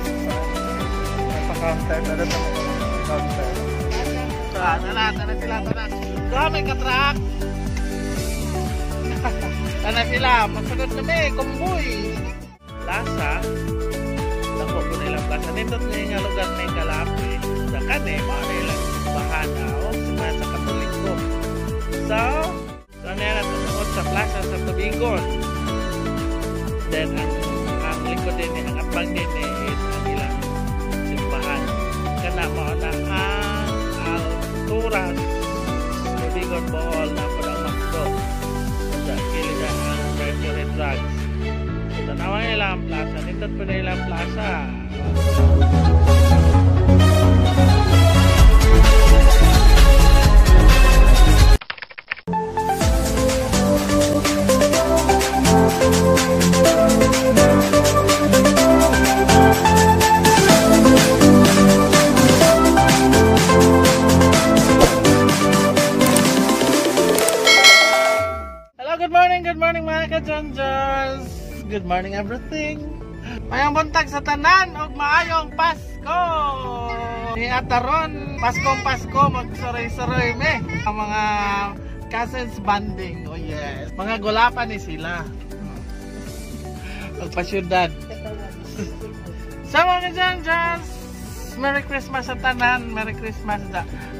May pa-counter. Pero ito may counter. Tara, tara sila, tara. Dami ka-truck. Tara sila, magsunod kami, kumbuy. Plaza. Dako po nilang plaza. Nindot ngayon nga lugar may Calape. Sa kani, mga nilang simbahan. O, simbahan sa Katoliko. So, so na natungod sa plaza sa Tubigon. Then, ang likod din, ang atbang din is ang ilang simbahan. Kana mao na ang Alturas Tubigon, Bohol na po ang McDo. Sa kilid ang Mercury Drugs. Tanawan nila ang plaza. Nindot po nila ang plaza. Hello, good morning mga ka-Jonjons. Good morning everything. Mayong buntag sa tanan ug maayong Pasko. Ni ataron Paskong Pasko magsuroy-suroy me ang mga cousins bonding. Oh yes. Mga gulapan ni sila. Magpasyudad. Sa mga ka-Jonjons, Merry Christmas sa tanan. Merry Christmas.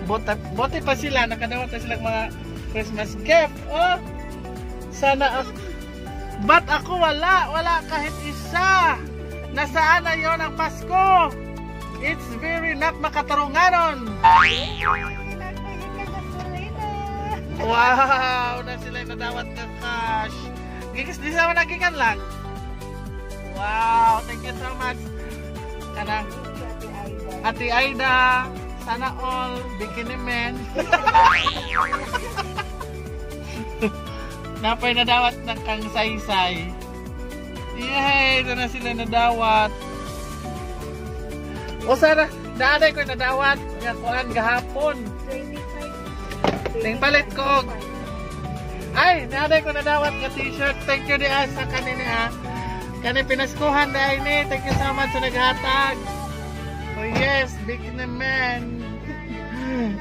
Bote pa sila, nakadawat na silang mga Christmas gift. Oh. Sana ako, ba't ako wala? Wala kahit isa. Nasaan na yon ang Pasko? It's very not makatarunganon. Wow, na sila nadawat ka cash. Gigis di sama nagikan lang. Wow, thank you so much. Kanang Ate Aida, sana all bikini men. Napay nadawat ng kang saysay. Yay! Ito na sila nadawat. O sana, naaday ko nadawat. Nga kuan gahapon. Ting palit ko. Ay, naaday ko nadawat nga t-shirt. Thank you di sa kanini ha. Kani pinaskuhan na ini. Thank you so much sa naghatag. Oh yes, big na man.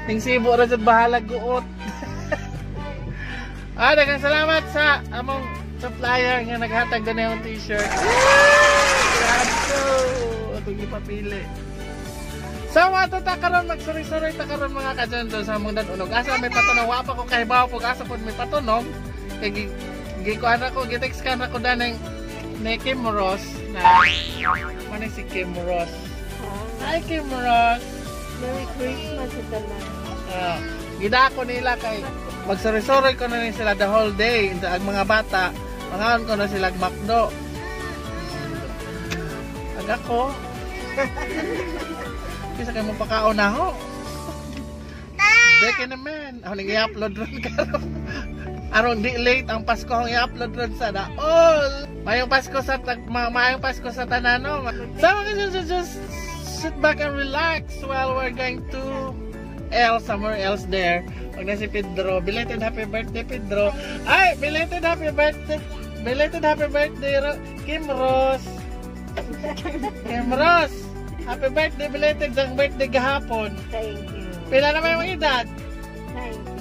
Ting sibo ra jud bahalag guot. Ah, daghang salamat sa among supplier nga naghatag na yung t-shirt. Grabe ko! Atong ipapili. So, ato ta karon magsuri-suri ta karon mga ka-Jonjon sa among danunog. Asa may patunog? Wa pa ko kahibaw pug asa pud may patunog. Kay gikuan ako, gitext kan ako daneng ni Kim Ross na ano si Kim Ross. Hi Kim Ross. Merry Christmas sa tanan. Gidako nila kay magsuri-suri ko na rin sila the whole day. Ang mga bata, mangaon ko na sila McDo. Ag ako. Kisa kayo mong pakaon na ho. Beke naman. Ako nang i-upload ron karon. Aron di late ang Pasko akong i-upload ron sa daol. Mayong Pasko sa maayong Pasko sa tanan no. So just sit back and relax while we're going to else somewhere else there. Pag na si Pedro, belated happy birthday Pedro. Ay, belated happy birthday. Belated happy birthday Kim Ross. Kim Ross. Happy birthday belated ang birthday gahapon. Thank you. Pila na may mga edad? Thank you.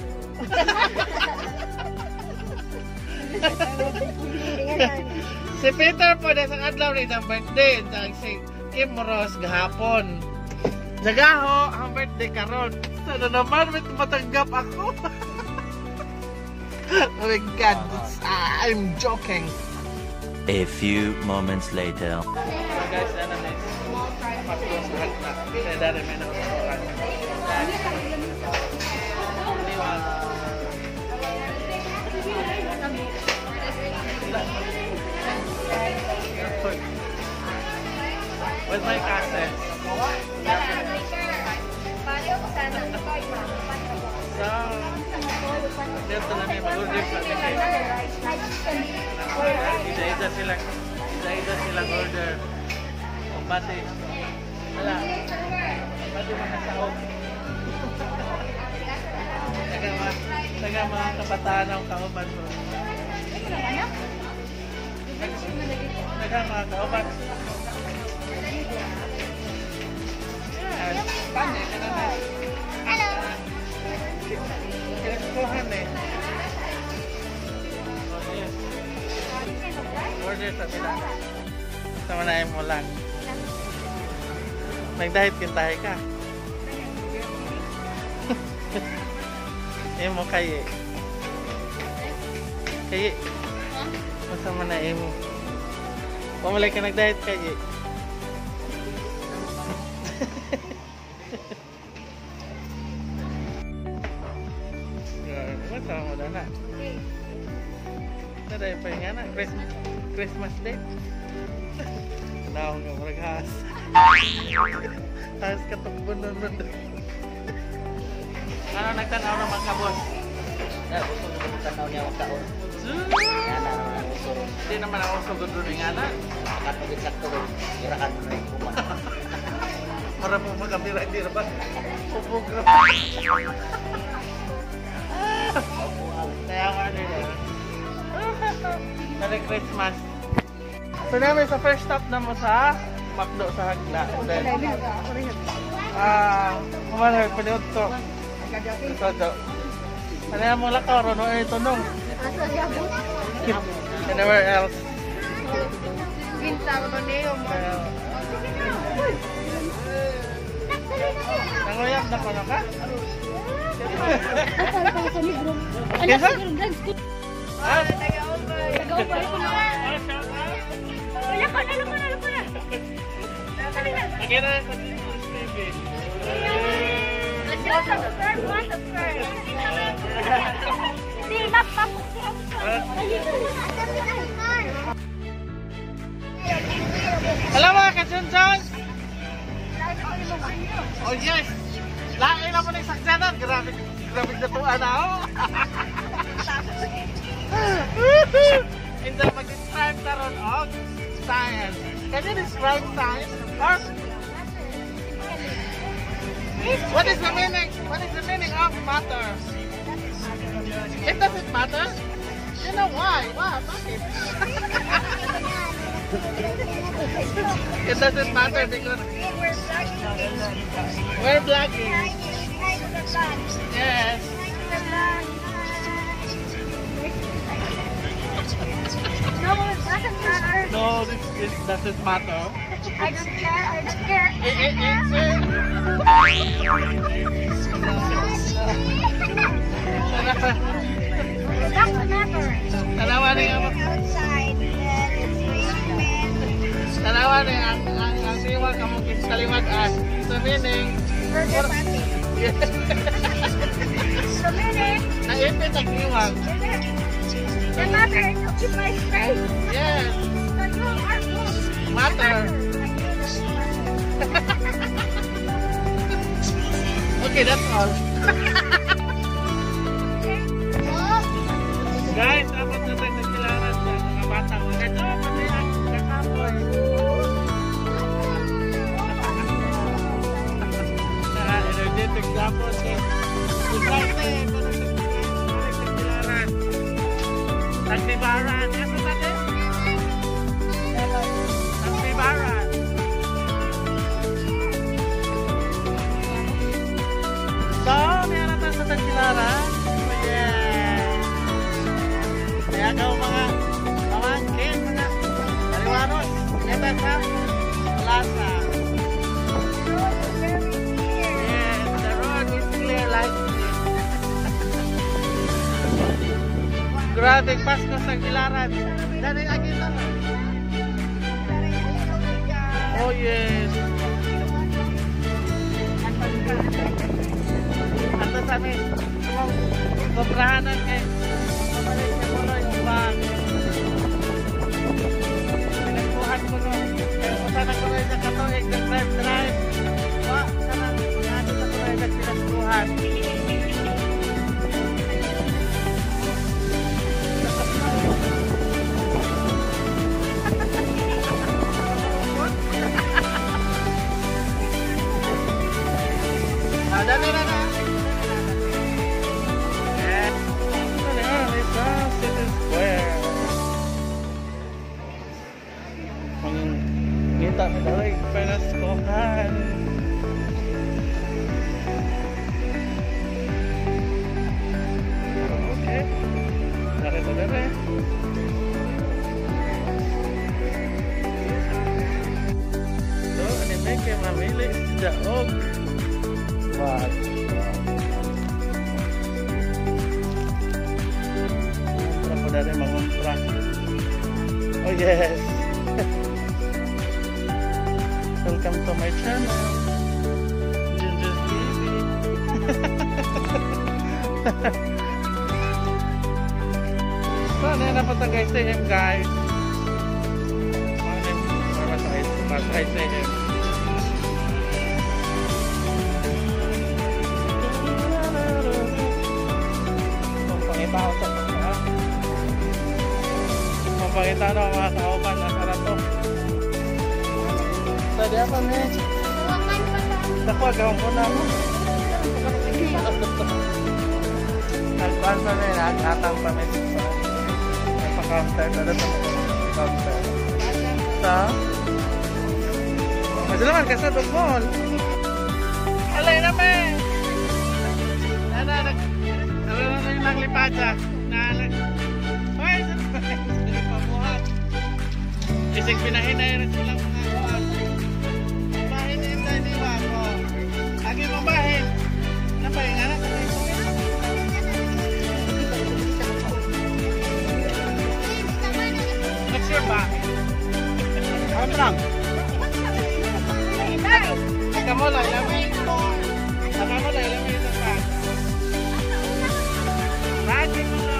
Si Peter po na sa adlaw ni ang birthday. Ang si Kim Ross gahapon. Jagaho, ang birthday karon. Sana naman may matanggap ako. Oh my God, I'm joking. A few moments later. So guys, ano na Pasko sa hagna. Kaya dari may nakasukan. With my cousins. So, dito na may mag-order sa akin. Isa-isa silang order. O bati. Wala. Bati mga saog. Taga mga kabataan ang kauban mo. Taga mga kauban. Order sa nila. Sama na mo lang. Nagdahit kintahe ka. Imo kay. Kay. Masama na imo. Pamalay ka nagdahit kay. Masama mo na. Naday pa nga na. Christmas Day. Naong nga murag has. Has katumbon na nun. Ano nagtanaw naman ka, boss? Na, gusto mo naman tanaw niya ang kaon. Nga na naman ang uso ron. Hindi naman ako sugod ron nga na. Nakatugid sakto ron. Irahan mo na yung kuman. Para mo magamira, hindi na ba? Ubog na. Kaya nga nila. Merry Christmas. So namin sa first stop na mo sa McDo sa Hagla. And then, kumanar, paniod to. Ito, do. Ano yung mga lakaw, ron, ano ito nung? Anywhere else. Nanguyab na kono ka? Kesa? Ah, Again, sa Disney TV. Hello mga kachunchon! Oh yes! Lain na mo na yung sakyanan! Grabe, grabe na tuwa na ako! And then mag-describe karon og science. Can you describe science? Or what is the meaning? What is the meaning of matter? It doesn't matter. You know why? Why? Bakit? It doesn't matter because we're vlogging. Yes. No, it doesn't matter. No, this it doesn't matter. I don't care. I don't care. Eh, eh, eh, eh. It doesn't matter. Tanawa ni ang tanawa ni ang siwag among kaliwat ah. So meaning Burger patty. So meaning, naipit ang liwag. the matter is occupy space. Yes. So you are good. Matter. Okay, that's all. Guys, abot na tayo sa kilaran sa mga bata. Mga ito, pati ang kakapoy. Energetic dapat eh. Excited. Sa kilaran. Tagbibaran. Asa natin? Tagbibaran. So, meron tayo sa Tagbilaran. Oh, yeah. Kaya ka mga pamangkin, mga kaliwanos. Ito sa plaza. Yes, the road is clear like this. Grabe, Pasko sa Tagbilaran. Dali, lagi na. Oh yes. Ato sa amin, sobrahanan kay pabalik sa puno yung bag. Pinagbuhat ko no. Kaya kung saan ako rin sa katuig, nag-drive-drive. Wa, sana, ano sa kuno yung nagpinagbuhat. Ah, dali na na. City Square. Mangita mi dali Penascohan. Okay. Narito dere. kami kay mamili sa og bag. Mangumpra ko na rin, mangumpra. Oh yes! Welcome to my channel. Ginger's TV. So, ano na pa guys, ICM guys. Para sa ICM. Pangita ko sa pagka. Pangita na mga kauban, nasa na to. Sa di apa ni? Dako gawon ko na mo. Nagkuhan pa rin, naghatang pa rin sa pa-counter, pero sa counter. Sa? Masalaman ka sa mall. Alay na me! Nana, nag lang lipada. Ay, pabuhat. Isig pinahinay rin sila mga kuwan. Bahin na yung diniwa ko. Agi mo bahin. Napahinga na sa What's your bahin? Ano lang? Nakamulay, lamay. Nakamulay, lamay sa pa. Lagi mo na.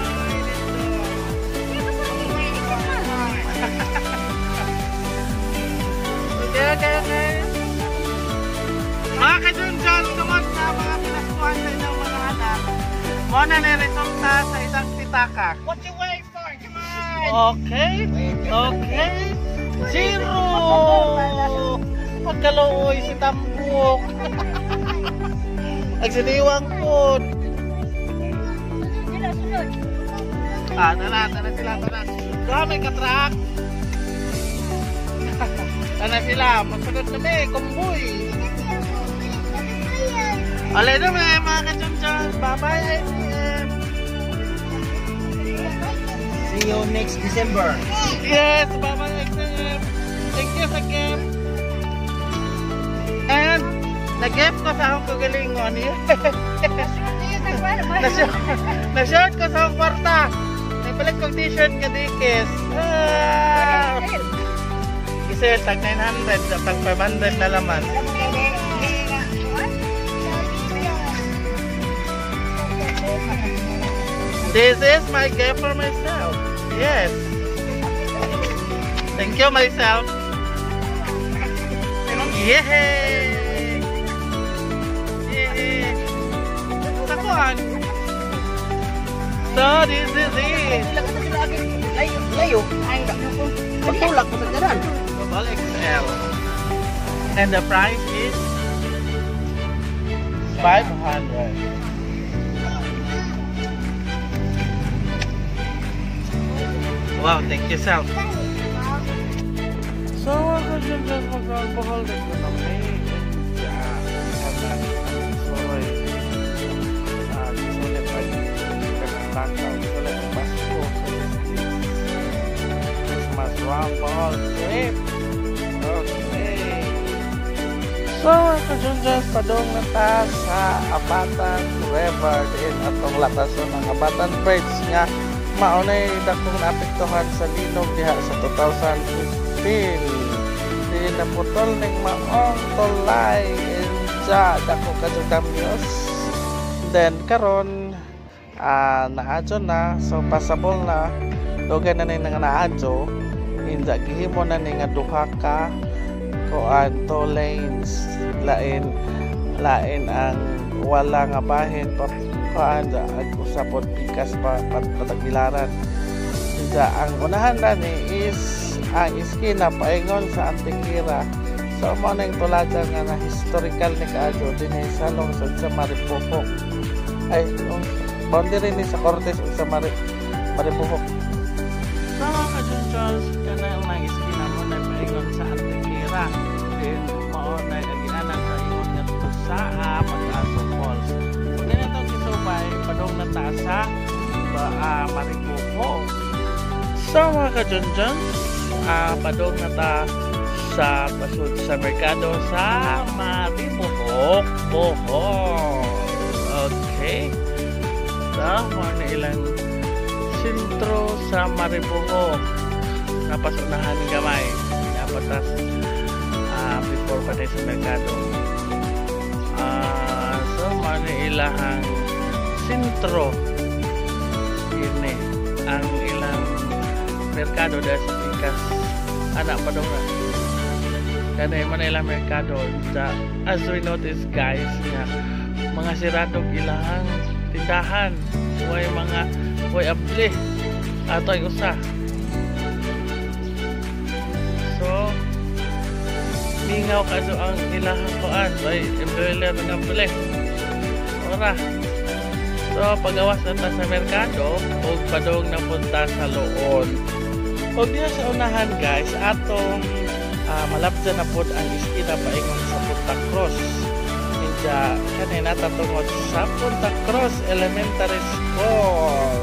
Okay. Mga kajunjun, kumusta mga pinaskuhan sa inyong mga anak? Muna na resulta sa isang pitaka. What you waiting for? Come on! Okay. Zero! Pagkaluoy si Tambok. Agsiniwang po. Ah, tara sila, tara. Grabe ka truck. Tara sila, magsunod kami, kumboy. Alay na mga kachumchum. Bye-bye, ICM. See you next December. Yes, bye-bye, ICM. Thank you sa gift. And, nag-gift ko sa akong kagalingon. Na-shirt ko sa akong kwarta. Nagpalit kong t-shirt nga dikis. Ah! Kasi tag 900, tag 500 na laman. This is my gift for myself. Yes. Thank you, myself. Yay! Yay! Sakuan. So this is it. Layo. Pagtulak ko sa daran. Double XL. And the price is 500. Wow, thank you, self. So, ako dyan dyan mag-alcohol na ko na may sorry. Sulit ay kanang sulit ang Pasko. So, this is Christmas round ball trip. Okay. So, ako dyan dyan padung na ta sa Abatan River din atong latason ng Abatan Bridge nga maunay dakong naapektuhan sa linog diha sa 2015. Di naputol ning maong tulay inja dako kadto damyos. Then karon naadyo na, so passable na. Dugay na ning naadyo inja gihimo na ni nga duha ka kuan two lanes. Lain lain ang wala nga bahin pa kuan ag usapod pikas pa patagbilaran. Inja ang unahan ni is ang iskina paingon sa Antikira. So mo nang tulaga nga na historical ni kaadyo dinhi sa lungsod sa Maribojoc. Ay, boundary ni sa Cortes ug sa Maribojoc. So mga kajunjons, kanang nang iskina mo na paingon sa Antikira. Then mao na agianan paingon ngadto sa Pag-aso Falls. So ganito gisubay padung na ta sa Maribojoc. So mga kajunjons, padung na ta Sa pasud sa merkado sa Maribojoc, Bohol. Okay. So, mao na ilang sentro sa Maribojoc. Napasunahan gamay. Napatas before pa sa merkado. So, mao na ilahang sentro. Ini ang ilang merkado dahil sa pikas anak pa daw na kani man ilang merkado. Sa as we notice, guys, nga mga siradog ilahang tindahan, way mga way abli ato ay usa. So mingaw kaso ang ilahang kuan, way embryo ng abli ora. So pagawas na ta sa merkado ug padung napunta sa Loon. Ug diha sa unahan, guys, atong malabjan na pod ang iskina paingon sa Punta Cross. Medya kanina tatungod sa Punta Cross Elementary School.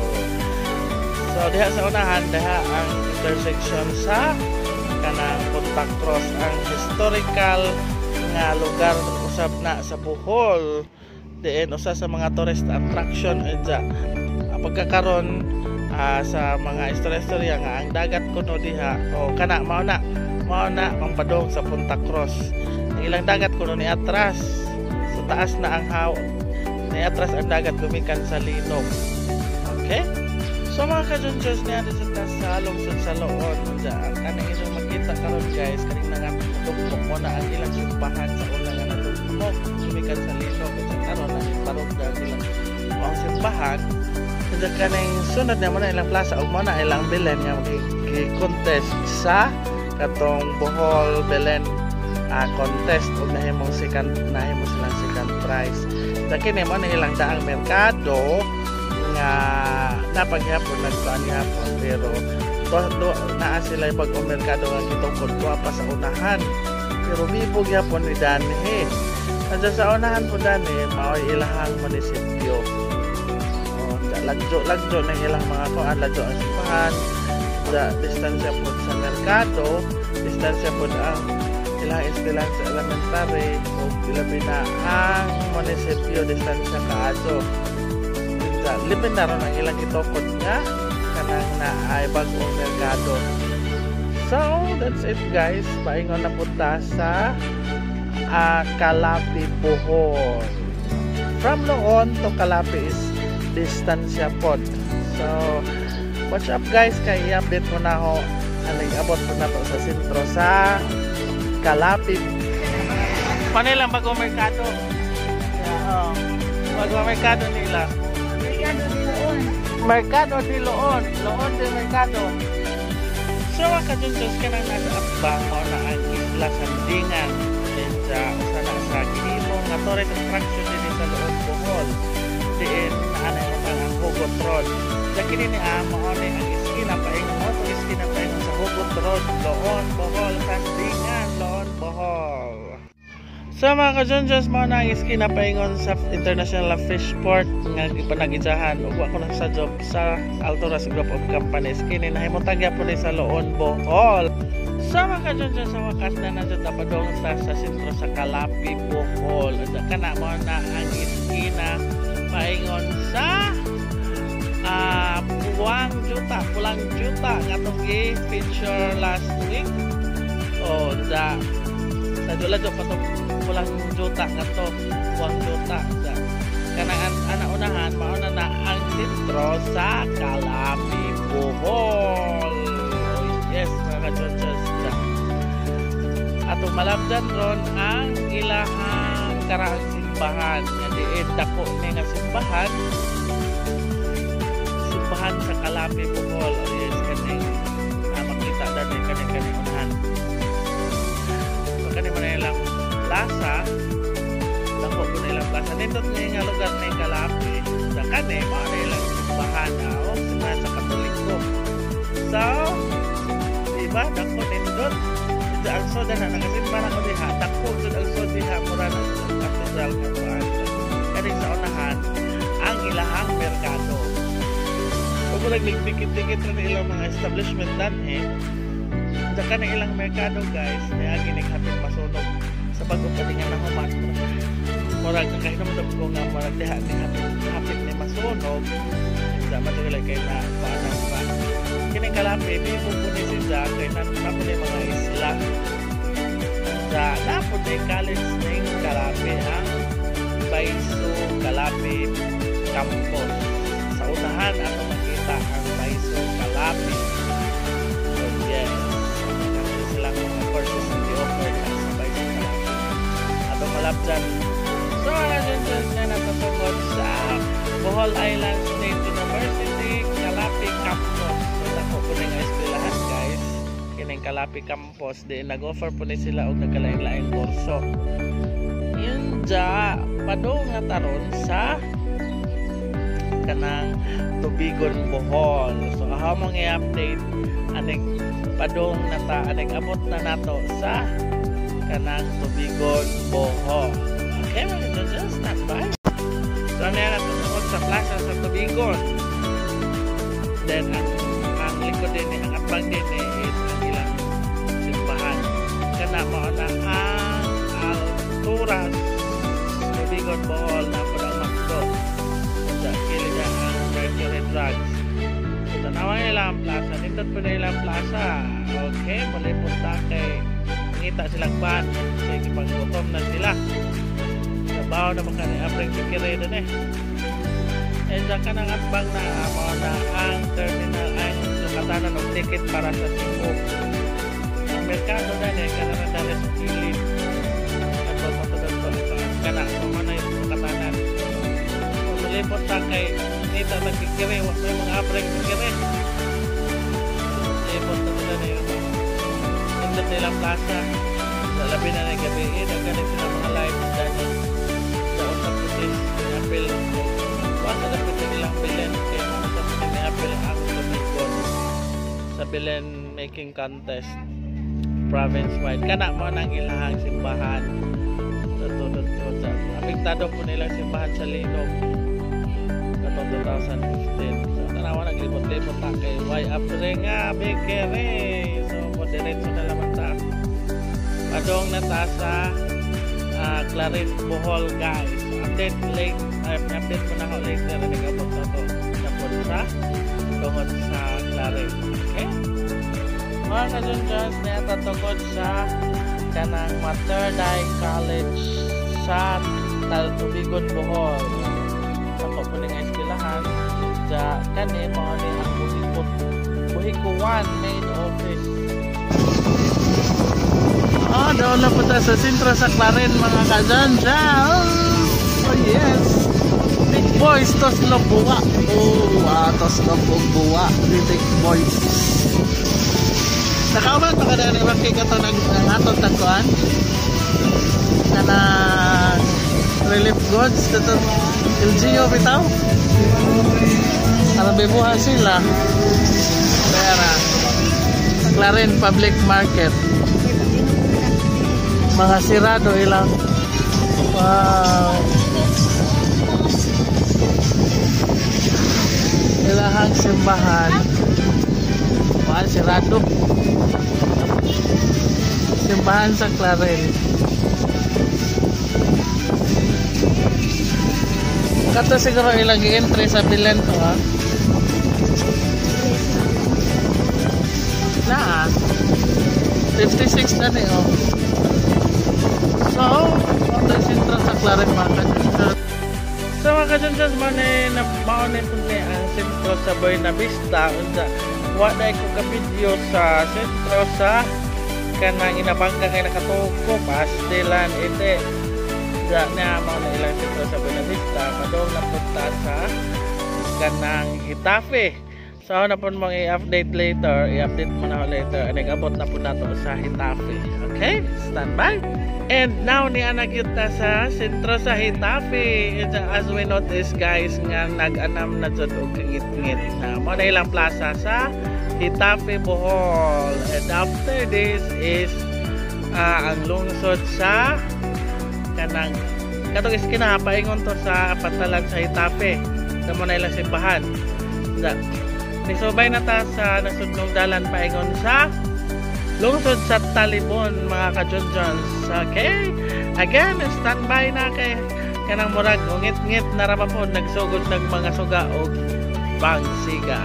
So diha sa unahan, diha ang intersection sa kanang Punta Cross, ang historical nga lugar usab na sa Bohol. Diin usa sa mga tourist attraction adya. Pagkakaron sa mga istorya-istorya nga ang dagat kuno diha o kana mao na ang padong sa Punta Cross. Ang ilang dagat kuno ni atras sa taas na ang haw ni atras ang dagat gumikan sa linog. Okay? So mga kajunjos, niya sa tas sa lungsod sa Loon. Unja ang kanang inyong makita karon, guys, kaning nangatugmok mo na ang ilang simbahan sa una nga natugmok gumikan sa linog. Unja karon na parog na ang ilang ang simbahan. Unja kaning sunod na mo na ilang plaza ug mo na ilang Belen nga gi-contest sa katong Bohol Belen contest ug nahimo silang second prize. Sa kini mo na ilang daang merkado nga napaghapon nagkuan gihapon, pero do, naa sila bag-ong merkado nga gitukod tuwa pa sa unahan, pero bibo gyapon ni danhi. Andiyan sa unahan po danhi mao'y ilahang munisipyo. Oh, lagjo lagjo ng ilang mga kuan, lagjo ang simbahan sa distansya po sa merkado, distansya po ang ilang eskwelahan sa elementary o ilabi na ang munisipyo, distansya kaayo. Sa libin na ron ang ilang gitukod nga kanang na ay bagong merkado. So that's it, guys, paingon na punta sa Calape, Bohol. From Loon to Calape is distansya pod. So watch up, guys, kay i-update ko na ho ang nag-abot po na to sa sentro sa Calape. Panilang bagong merkado. Yeah, oh. Bagong merkado nila. Merkado ni Loon. Merkado di Loon. Loon de Merkado. So mga kajunjos, kanang nasa atbang mao na ang Isla Sandingan. And usa na sa gihimo nga tourist attraction dinhi sa Loon, Bohol. Diin naanay mo ang Hugot Road. Sa kini ni mao ni ang iskina paingon mo to iskina paingon sa Hugot Road, Loon, Bohol, Sandingan, Loon, Bohol. So mga kajunjos, mao na ang iskina paingon sa International Fish Port nga gipanagidyahan ug wa ko na sa job sa Altoras Group of Companies. Kini nahimutang gyapon ni sa Loon, Bohol. So mga kajunjos, sa wakas na nandiyan tapadong sa sentro sa Calape, Bohol. At kana mao na ang iskina paingon sa Puwang Juta, Pulang Juta nga atong gi-feature last week. O da sa dula pa to Pulang Juta nga to Puwang Juta sa kanang ana unahan mao na na ang sentro sa Calape, Bohol. Oh, yes, mga kachonchos. Atong malabdan ron ang ilahang karaang simbahan nga diin dako ni nga simbahan, simbahan sa Calape, Bohol. Oh yes, kaning makita dani kaning kaning unahan. So kani man ilang plaza, dako po na ilang plaza. Nindot ni nga lugar ni Calape. Sa kani mao na ilang simbahan, oh, simbahan sa Katoliko. So, diba dako nindot. Ito ang soda na nakasimba na ko diha. Dako jud ang sod diha, mura na sa cathedral nga kuan. Kani sa unahan ang ilahang merkado. Ug murag nagdikit-dikit ra ilang mga establishment danhi. Sa kanang ilang merkado, guys, niagi ning hapit masunog sa bago pa di nga nahuman. Murag nakahinumdum ko nga murag diha ni hapit ni masunog. Sa matuloy kay na paanang pa. Kining Calape, bibo po ni siya kay naa po ni mga isla. Sa naa po ni college ning Calape, ang Baiso Calape Campus. Sa unahan ato makita ang Baiso Calape. So yes, kasi silang mga courses na gi-offer na sa Baiso Calape. Ato malapjan. So mga dyan na natatungod sa Bohol Island State University, Calape Campus. So dako po na nga eskwelahan, guys. Kining Calape Campus, di nag-offer po ni sila og nagkalain-laing kurso. Yun dya, padung nga taron sa kanang Tubigon, Bohol. So aho mong i-update aning padung na ta, aning abot na nato sa kanang Tubigon, Bohol. Okay, mga judges, stand by. So ano yan, natutungod sa plaza sa Tubigon. Then ang likod din, ang atbang din is ang ilang simbahan. Kana mao na ang Alturas Tubigon, Bohol na po ang McDo. Sa kilid na ang Mercury Drugs. So, tanawan nila ang plaza. Nindot po nila ang plaza. Okay, muli punta kay ngita silang ban. Sige, panggutom na sila. Trabaho na maka ni Abring Pikire doon eh. Eh, dyan ka ng atbang na mao na ang terminal ay sukatanan og ticket para sa Cebu. Ang merkado na eh, kana na sa kilid. Ato, matudod to. Kana, mao na yung sukatanan. Kung mulipot ta kay ngita nagkikiri, wa may mga Abring Pikire. Lipot na sila na yun. Nindot nilang plaza. Sa labi na ng gabi, eh, nagkalit sila mga lights dahil sa usap ko sis, apil ko. Basta dapat nilang bilen kay sa ni-apil ang Tubigon sa Belen making contest province wide. Kana mo nang ilahang simbahan. Sa tudot ko sa apektado po nila simbahan sa Linog katong 2015. So tanawa, naglibot-libot ta kay way apre nga bakery. So mo diretso na lamang ta. Padong na ta sa Clarin, Bohol, guys. Update late, update mo na ako later na nag-abot na to napod sa tungod sa Clarin. Okay? Mga kajunjans, niya tungod sa kanang Mater Dei College sa Tubigon, Bohol. Ako po nga eskwelahan sa kani mao ni ang Buhiko Buhiko 1 main office. Ah, doon na po tayo sa sentro sa Clarin, mga kajanjans. Oh yes. Big boys tos buwa. Oh, ah, tos buwa. The big boys. Nakauman pa ka na ni Rocky kato nag aton tagkuan? Kanang relief goods kato LGU bitaw. Para bibuha sila. Pera. Clarin Public Market. Mga sirado ilang. Wow. Ilahang simbahan. Wow, sirado. Simbahan sa Clarin. Kato siguro ilang entry sa Belen to ha. Na 56 na ni oh. So, ito yung sentro sa Clarin, mga kajunjans. So mga kajunjans, mao ni po ni ang sentro sa Buena Vista. Unsa, wa na ko ka-video sa sentro sa kanang Inabangka kay nakatuko pastilan ite. Sa na mao na ilang sentro sa Buena Vista, padong napunta sa kanang Getafe. So na po mong i-update later, i-update mo na ako later and abot na po nato sa Getafe. Okay? Stand by. And now ni anak ta sa sentro sa Getafe. And as we notice, guys, nga nag-anam na jud og kangit-ngit na. Mao na ilang plaza sa Getafe, Bohol. And after this is ang lungsod sa kanang katong iskina paingon to sa pantalan sa Getafe. Sa mo na ilang simbahan. Sa nisubay na ta sa nasudnong dalan paingon sa Lungsod sa Talibon, mga ka-Junjuns. Okay? Again, standby na kay kanang murag ungit-ngit na ra po, nagsugod ng mga suga og bangsiga.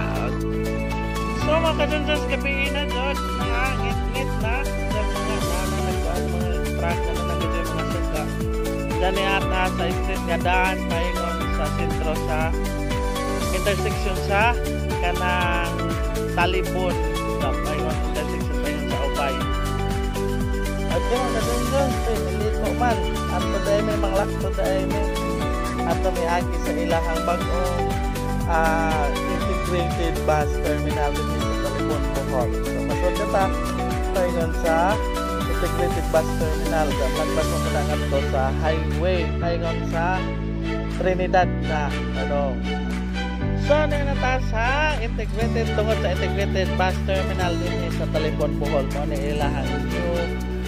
So mga ka-Junjuns, gabi na jud, mga ngit-ngit na sa mga na nagkuan, mga truck na nagkuan, mga suga. Dani ata sa street nga daan paingon sa sentro, sa intersection sa kanang Talibon, sa paingon intersection paingon sa Ubay. Okay mga ka-Junjuns, eh, nilito man. Ato dahil may mga lakto dahil may ato may agi sa ilahang bagong integrated bus terminal dito sa Talibon, Bohol. So pasod na ta paingon sa integrated bus terminal. Lagpas mo na ngadto sa highway paingon sa Trinidad na ano. So, na ta sa integrated, tungod sa integrated bus terminal din sa Talibon, Bohol, mo ni ilahang new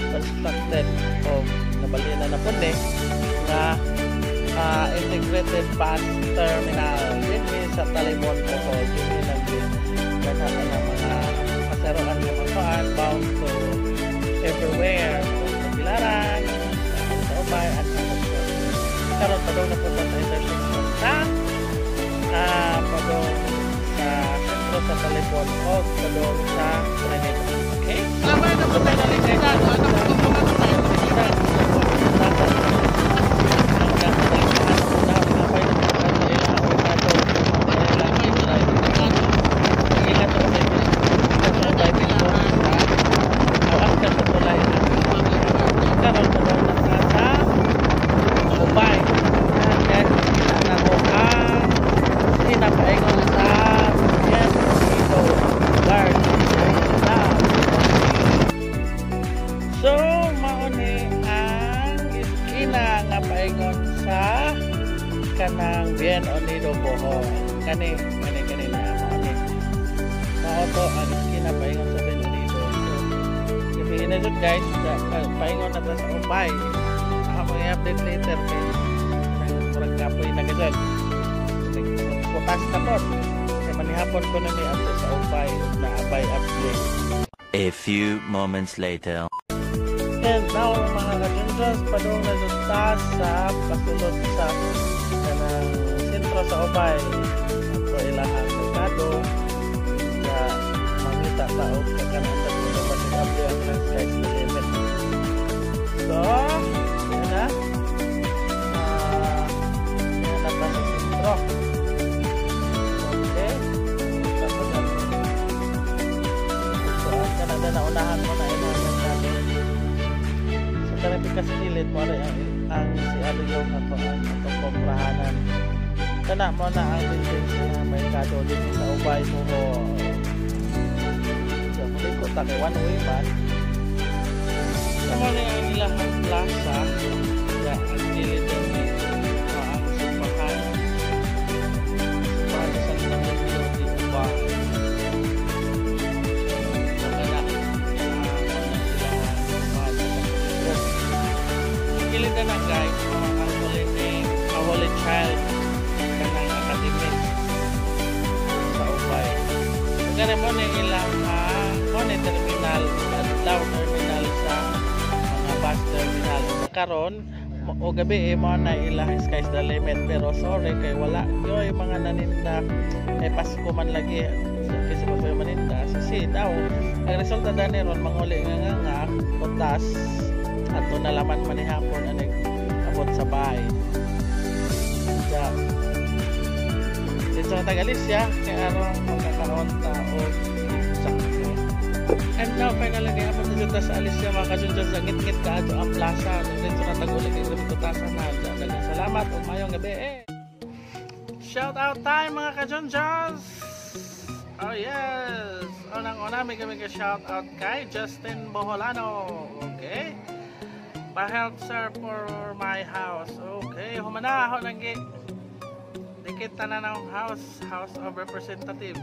constructed o nabalina na po ni nga integrated bus terminal din sa Talibon, Bohol. Din nag daghan na mga pasaroan nga mga kuan bound to everywhere, sa Bilaran, sa Ubay, at sa karon padung na po sa intersection sa padung sa sentro sa Talibon o padung sa Trinidad. Okay? Labay na po tayo ng Trinidad. Ano po po tayo ng Trinidad? So, mao ni ang iskina nga paingon sa kanang Bien Unido, Bohol. Kani, kani, kani na mao ni. Mao to ang iskina paingon sa Bien Unido. So, gabi na jud guys, paingon na ta sa Ubay. Ako mag-update later kay kanang murag kapoy na gud. Putas na po. Kay manihapon ko na ni adto sa Ubay na abay update. A few moments later. And now mga ka-Junjuns, padung na jud ta sa pasulod sa kanang sentro sa Ubay. Ato ilahang merkado. Sa mangita ta og kakanang sa basig abli ang sky's the limit. So, yan na. Yan na ta sa sentro. Okay. Tapos ang so, ang kanada na unahan mo na ilang merkado. Sa kanang pikas kilid mo ang si Ariyo nga to ang atong komprahanan. Kana mo na ang building sa merkado dito sa Ubay, Bohol. So, muliko ta kay one way man. So, mo na ang ilahang plaza. Ya, ang kilid din ni ang simbahan. Simbahan sa San Camilo de Ubay. So, kana ang ilahang simbahan sa San Camilo. Kilid na guys, ang Holy Name, ang Holy Child kanang academy sa Ubay. Kaya mo na ilang mo na terminal, adlaw terminal sa mga bus terminal. Karon o gabi eh, mo na ilang sky's the limit, pero sorry kay wala yoy mga naninda kay Pasko man lagi kasi pa pa maninda. So si daw ang resulta dani ron manguli nga nga nga putas ato na laman manihapon aning abot sa bahay. Ja. Dito na tag-Alicia, kaya aron magkakaroon ta og sakto. And now, finally, niabot na dito sa Alicia mga ka-Junjun, sa ngit-ngit ka ato ang plaza. Dito na tag-uli kay grabe tutasan na. Daghang salamat ug maayong gabi eh. Shout out time mga ka-Junjuns! Oh yes! Unang-una, may kami ka-shout out kay Justin Boholano. Okay? Pa-help sir for my house. Okay, humana ako nang dikit na ng house, House of Representative.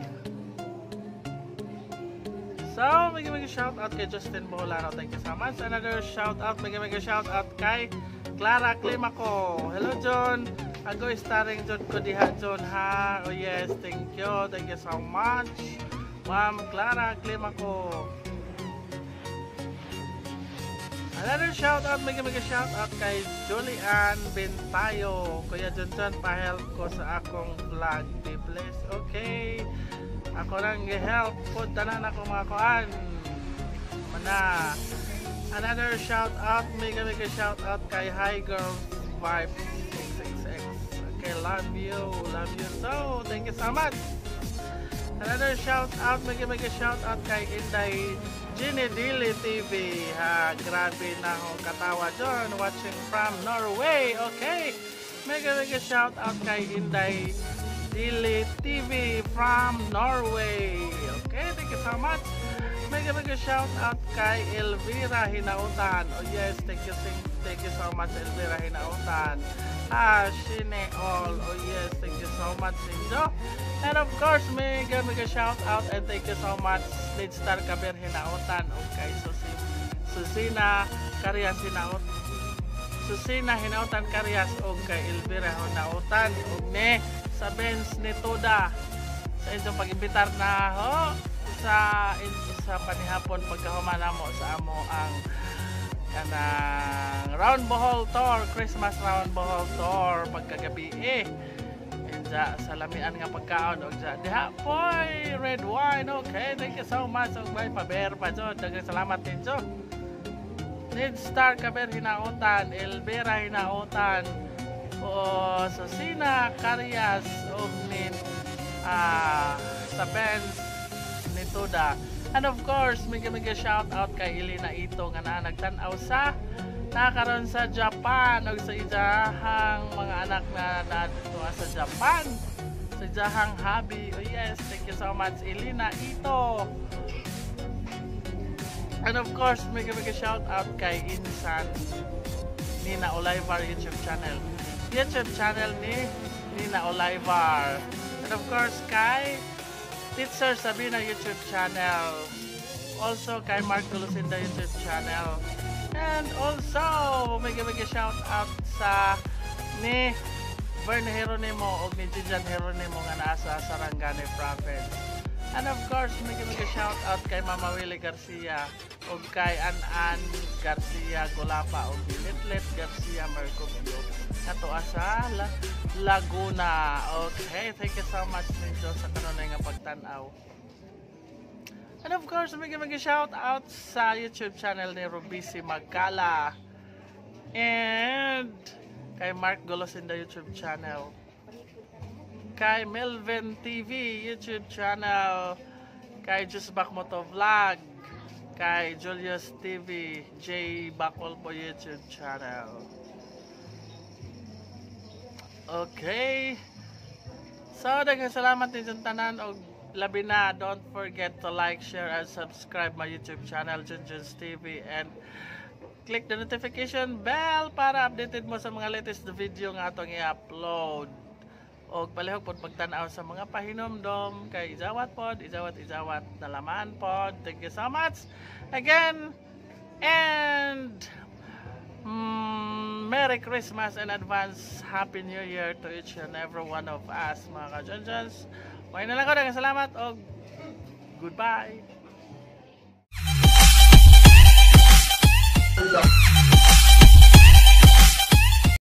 So, mega mega shout out kay Justin Boholano. Thank you so much. Another shout out, mega mega shout out kay Clara Climaco. Hello John. Ago starring John ko diha John ha. Oh yes, thank you. Thank you so much. Ma'am Clara Climaco. Another shout out, mega mega shout out kay Julian Bentayo. "Kuya Junjun, pa-help ko sa akong vlog. Be blessed." Okay. Ako lang gi-help po tanan ako mga kuan. Mana. Another shout out, mega mega shout out kay Hi Girls Vibe XXX. Okay, love you. Love you so. Thank you so much. Another shout out, mega mega shout out kay Inday Ginny Dili TV. Ha, grabe na akong katawa dyan. Watching from Norway. Okay. Mega mega shout out kay Inday Dili TV from Norway. Okay, thank you so much. Mega mega shout out kay Elvira Hinautan. Oh yes, thank you so much, Elvira Hinautan. Ah, Shine All. Oh yes, thank you so much ninyo. And of course, mega mega shout out and thank you so much, Lead Star Kaber Hinautan. Okay, Susi Susina Carias Hinaut Susina Hinautan Carias og kay Elvira Hinautan og ni sa Benz ni Toda sa inyong pag-imbitar na ho sa panihapon pagkahuman namo sa amo ang kanang Round Bohol Tour, Christmas Round Bohol Tour pagkagabi eh. Inja sa lamian nga pagkaon og ja diha poy red wine. Okay, thank you so much og may paber pa jud. Daghang salamat ninyo. Need Star Kaber Hinautan, Elvira Hinautan, o Susina Carias og nin sa Benz ni Tuda. And of course, mega mega shout out kay Elena Ito nga naa nagtan-aw sa nakaroon sa Japan og sa iyahang mga anak na nadto sa Japan. Sa iyahang hubby. Oh yes, thank you so much, Elena Ito. And of course, mega mega shout out kay Insan Nina Olivar YouTube channel. YouTube channel ni Nina Olivar. And of course, kay Teacher Sabina YouTube channel. Also kay Mark Lucinda YouTube channel. And also, mega mega shout out sa ni Vern Geronimo o ni Jijan Geronimo nga naa sa Sarangani Province. And of course, mega mega shout out kay Mama Willie Garcia o kay An-An Garcia Gulapa o ni Litlet Garcia Mercubio nato sa Laguna. Okay, thank you so much ninyo sa kanunay nga pagtan-aw. And of course, mega mega shout out sa YouTube channel ni Rubisi Magkala. And kay Mark Golosinda YouTube channel. Kay Melvin TV YouTube channel. Kay Just Back Moto Vlog. Kay Julius TV, J Bakol po YouTube channel. Okay. So, daghang salamat din sa tanan og labi na, don't forget to like, share, and subscribe my YouTube channel, Junjun's TV, and click the notification bell para updated mo sa mga latest video nga atong i-upload. Og palihog pod pagtan-aw sa mga pahinomdom kay ijawat pod, ijawat ijawat nalaman pod. Thank you so much again and Merry Christmas and advance Happy New Year to each and every one of us, mga ka-Junjuns. Okay na lang ko. Daghang salamat og goodbye.